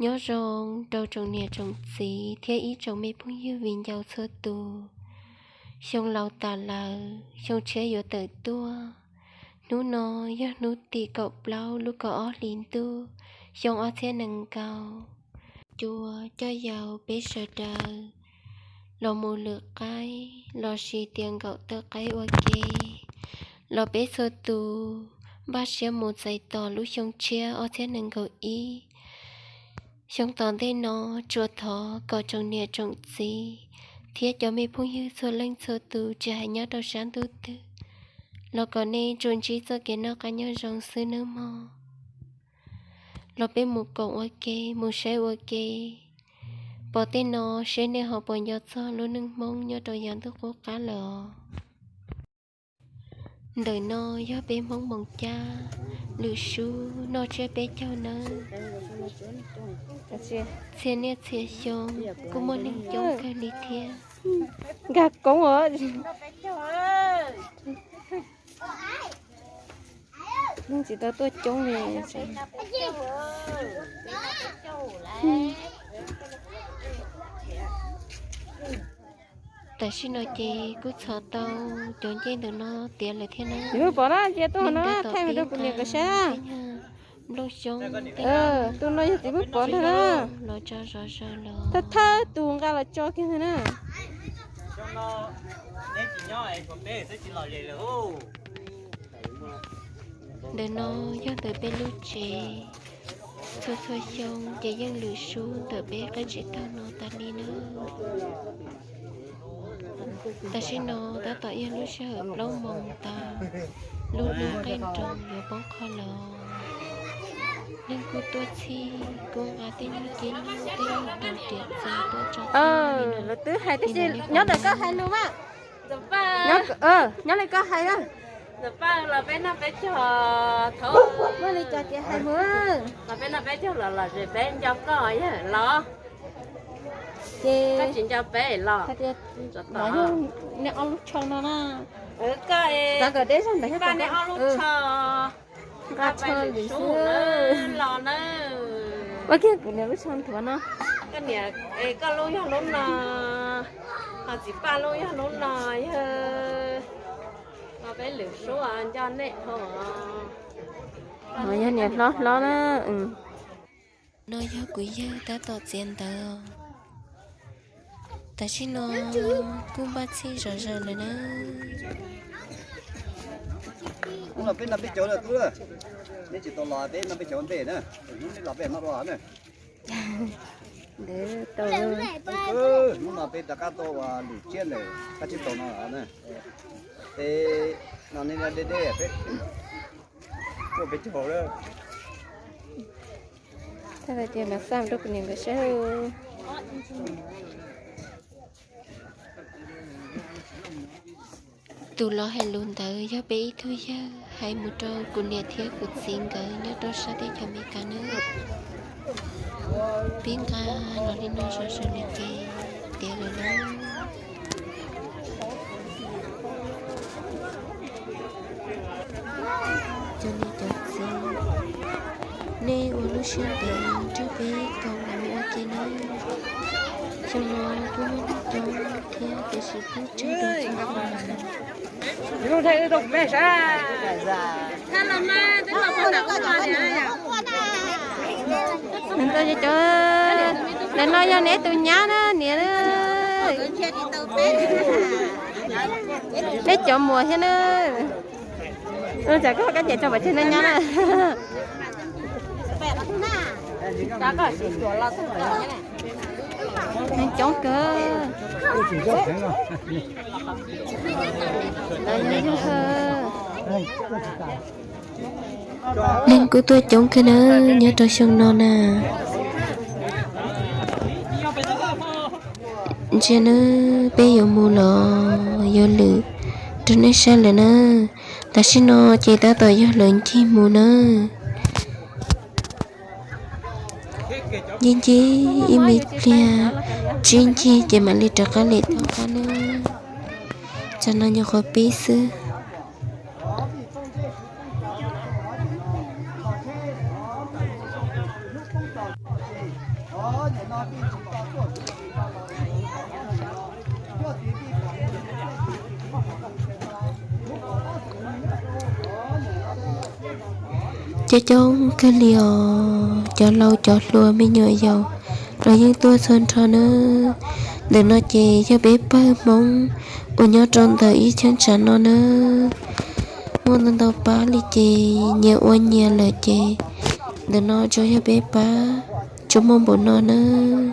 Nyob zoo rau tsoom niam tsoom txiv thiab ib tsoom me phooj ywg viv ncaus txhua tus. Xyoo laus tas lawm, xyoo tshiab yuav tawm tuaj. Hnub no yog hnub tim kaum plaub lub kaum ob hlis ntuj, xyoo ob txhiab nees nkaum. Cua coj yau peb sawv daws los mus lwm qaib lossis tias nkaum taw qaib ua ke, los peb txhua tus npaj siab mus txais tos lub xyoo tshiab ob txhiab nees nkaum ib. Xyoo tom ntej no tsuas thov kom tsoom niam tsoom txiv thiab cov me phooj ywg txhua leej txhua tus tsis hais nyob rau sab ntuj twg los kom nej tsuas ntsib txoj kev noj qab nyob zoo xwb nawb mog. Los peb mus koom ua ke, mus saib ua ke, pom tej no seb nej ho puas nco txog lub neej Hmoob nyob rau yav ntuj qub qab lawm os. Ntawm no yog peb Hmoob Moos Cab, lwm sub noj tsiab peb caug nawb. Txhia niaj txhia xyoo kuj muaj neeg coob kawg li thiab. Nkag koob os. Neeg tsis tau tuaj coob li. Tam sim no ces kuj txhom tau cov ncej ntawm no tiav lawm thiab na. Txiv Pov na, cia tuaj no thaij rau kuv niam nkawd saib. Nplooj xyoob, tus no yog txiv Pov ntag na. Los tso zov zaws los. Thawj thawj tus nqa los tso kiag ntag na. Ntawm no yog ntawm peb lub tsev. Txhua txhua xyoo ces yeej lwm sub ntawm peb qab tsev taug no tas li na. Tam sim no tab tom yog lub sij hawm plaub moos tas, lub hnub qaij nroos yuav poob qho lawm. Neeg kuj tuaj txhij kuj nqa tej nyuj ces nyuj tej nyuj tau riam txav tuaj tso. Lawv twb hais tias nyob ntawm koj hais lus mas. Nyob li koj hais na. Los peb noj peb caug, muaj li cas ces hais mus. Los peb noj peb caug los los peb nco koj yawg los. Ces koj tsis nco peb los. Los yog nej ob lub tsho no na. Koj, koj deb zog ntawd thiab, nej ob lub tsho. Nqa tsho lwm xwb los na. Ua kiag kuv niam lub tsho nthuav no. Koj niam, koj lub yog lub no, ho txiv Paj lub yog lub no yawg. Los peb lwm sub nco nej dhau. Yog niam hlob hlob na. No yog kuv yawg tab tom txiav ntawv. Tam sim no kuj npaj txhij zom zaws lawm na. Hnub no peb noj peb caug lawm tub, neb tsis tau los peb noj peb caug ua ntej na, hnub neb los peb noj dua na. Ntawd tau. Hnub no peb rov qab tuaj ua lwm tsiab ntawm qab tsib taug no na. Peb no nej deb deb peb tuaj peb caug lawm. Thaij tias mas xaj rau kuv niam nkawd saib. Tus los hais lus ntawd yog peb ib tug yawg hais mus rau kuv niam thiab kuv txiv nkawd nyob rau sab teb chaws Amelikas na. Peb nqa los li no zom zaws lawm ces tiav lawm na. Cov niam cov txiv, nej ua lub siab ntev nrog peb koom ua ke nawb. Xyoo no kuj muaj neeg coob thiab tiam sis kuj tsawg rau txhua qhov. Ntawm no yog neb tus nyab na niam. Neb cov muam thiab na. Tsam koj kab ces tso pov tseg neb nyab na. Neeg coob kawg. Neeg kuj tuaj coob kawg na nyob rau xyoo no na. Ntsia nawb, peb yuav mus los yuav lwm rau nej saib lawm na. Tam sim no ces tab tom yog lawv ncig mus na. Ncig ncig ib me pliag, tsib ncig ces mam li rov qab lem tau qab nawb. Tsam no nyuam qhuav pib xwb. Coob coob kawg li os, cov laus cov hluas me nyuam yaus los yeej tuaj txhua nrho nawb. Ntawm no ces yog peb pawg Hmoob uas nyob rau ntawm ib cheeb tsam no nawb. Muaj ntau ntau pab li ces nyias ua nyias lawm ces ntawm no tsuas yog peb pab, tsuas muaj npaum no nawb.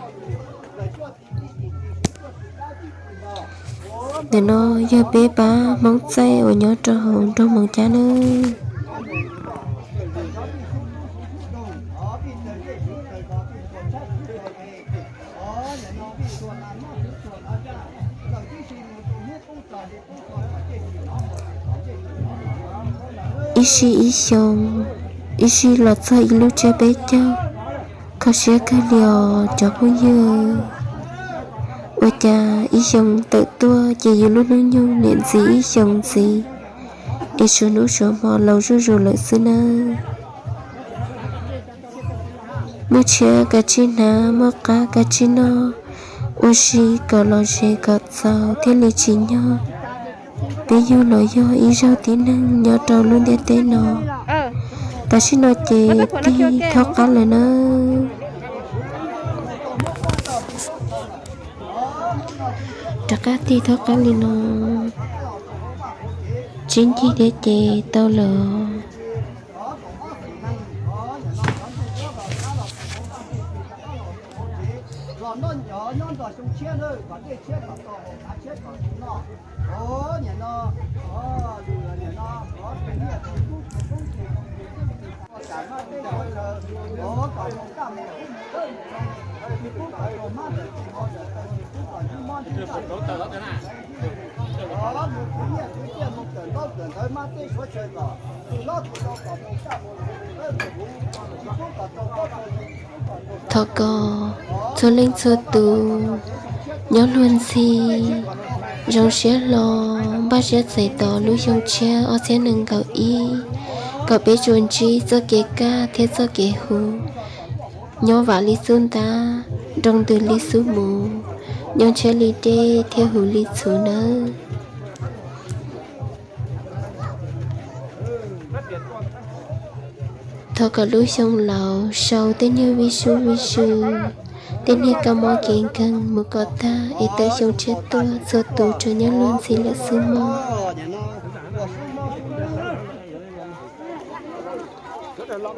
Ntawm no yog peb pab Hmoob Txaij uas nyob rau hauv nroog Moos Cab nawb. Ib sij ib xyoo, ib sij los txog ib lub tsiab peb caug, kho siab kawg li os cov phooj ywg. Ua cas ib xyoo tawm tuaj ces yus lub hnub nyoog niam ntxiv ib xyoos ntxiv, es suav hnub suav hmo laus zuj zus lawm xwb nawb. Muaj tshiab kav tsij hnav, muaj qab kav tsij noj, ua si kom los ze kom txaus thiaj li tsim nyog peb yug los yog ib zaug tib neeg nyob rau lub ntiaj teb no. Tam sim no ces tig thaub qab lawm nawb. Rov qab tig thaub qab li no, tsib ncig thiab ces tau lawm. Thov kom txhua leej txhua tus nyob luag ntxhi, zoo siab hlo, npaj siab txais tos lub xyoo tshiab ob txhiab nees nkaum ib, kom peb tsuas ntsib txoj kev kaj thiab txoj kev huv, nyob vam li xub ntab, nroo ntws li xub mus, nyob ntshiab li dej thiab huv li txhuv nawb. Thov kom lub xyoo laus sau tej niag vij sub vij sw, tej niag kab mob kev nkeeg mus kom tag es tawm xyoo tshiab tuaj txhua tus rov nyob luag ntxhi lawm xwb mog. Thov los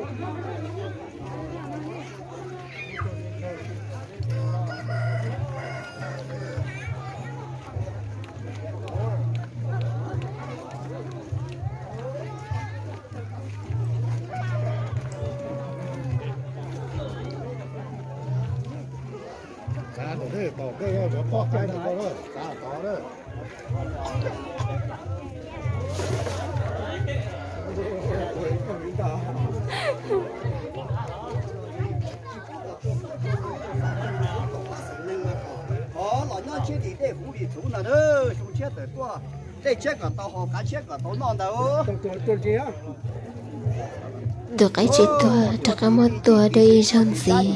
nyob ntshiab li dej huv li txhuv ntag, xyoo tshiab tawm tuaj, dej tshiab kom tau haus, qav tshiab kom tau noj ntag. Tus qaib tsis tuag rov qab muab tua dua ib zaug ntxiv.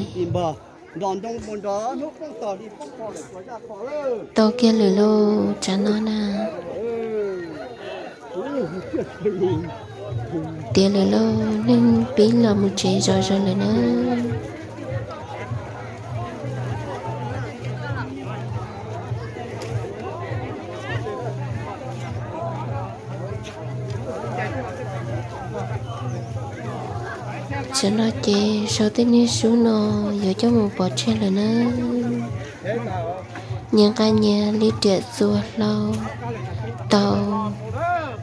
Tau kiag lawm lauj, tsam no na. Tiav lawm lauj, neeg pib los mus tsev zom zaws lawm na. Tsam no ces sau tej niag sub no yuav coj mus pov tseg lawm na. Nyias nqa nyias li riam txuas hlau, tau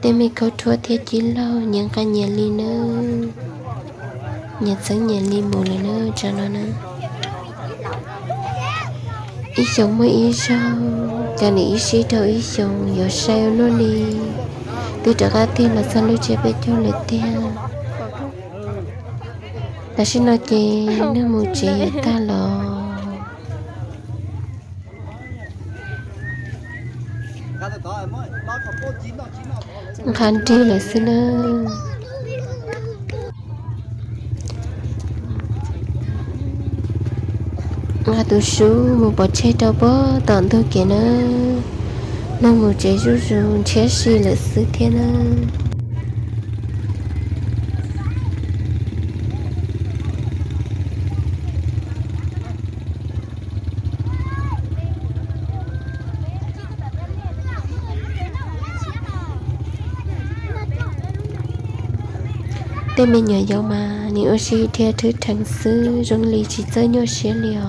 tej me khaub rhuab thiab cib laug nyias nqa nyias li nawb. Nyias txeeb nyias li mus lawm na tsam no na. Ib xyoos muaj ib zaug, cas nim ib sij dhau ib xyoos yuav sai ua luaj li. Twb rov qab tig los txog lub tsiab peb caug lawm tiag. Tam sim no ces neeg mus tsev yuav tag los nqa nrig lawm xwb nawb. Nqa tus sub mus pov tseg rau puag tom ntug kev na. Neeg mus tsev zuj zus ntshiab si lawm xwb thiab na. Tej me nyuam yaus mas nws ua si dhia thwb rheev xwb, zoo li tsis txawj nyuaj siab li os.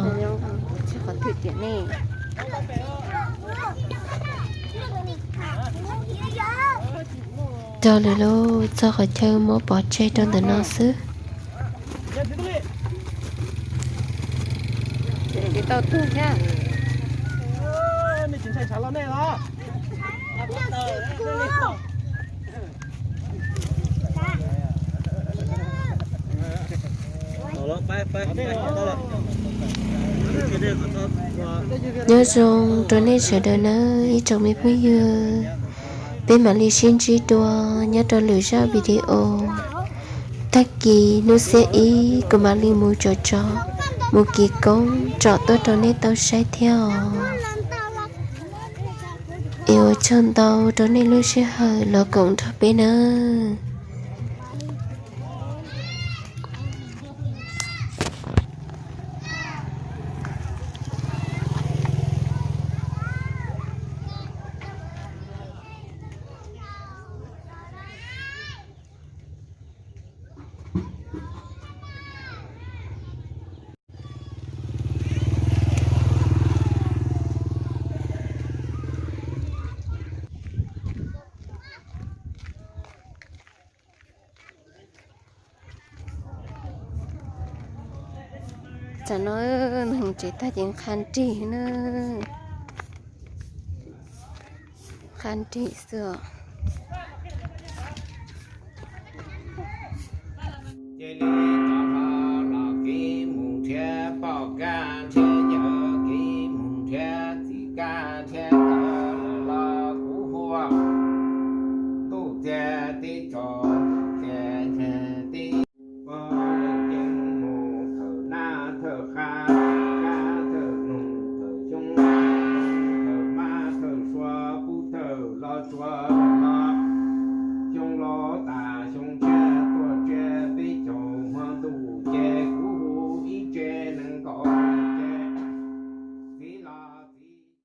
Txog lawm lauj, txog qhov chaw muab pov tseg rau ntawm no xwb. Nyob zoo rau nej sawv daws nawb ib tsoom me phooj ywg. Peb mam li sib ntsib dua nyob rau lwm zaj video. Tag kis hnub xiab ib kuv mam li mus tsom tsov, mus kis koob tsom tuaj rau nej tau saib thiab os. Es ua tsaug ntau rau nej lub sij hawm los koom nrog peb nawb. Tam no neeg tsev tag ces nqa nrig na, nqa nrig xwb os. Cia li rov qab los kis mus nrhiav poj kab nrhiav yawg, kis mus nrhiav txiv kab nrhiav tawv lawm los kuv hu ua ntuj txiag teb tsaus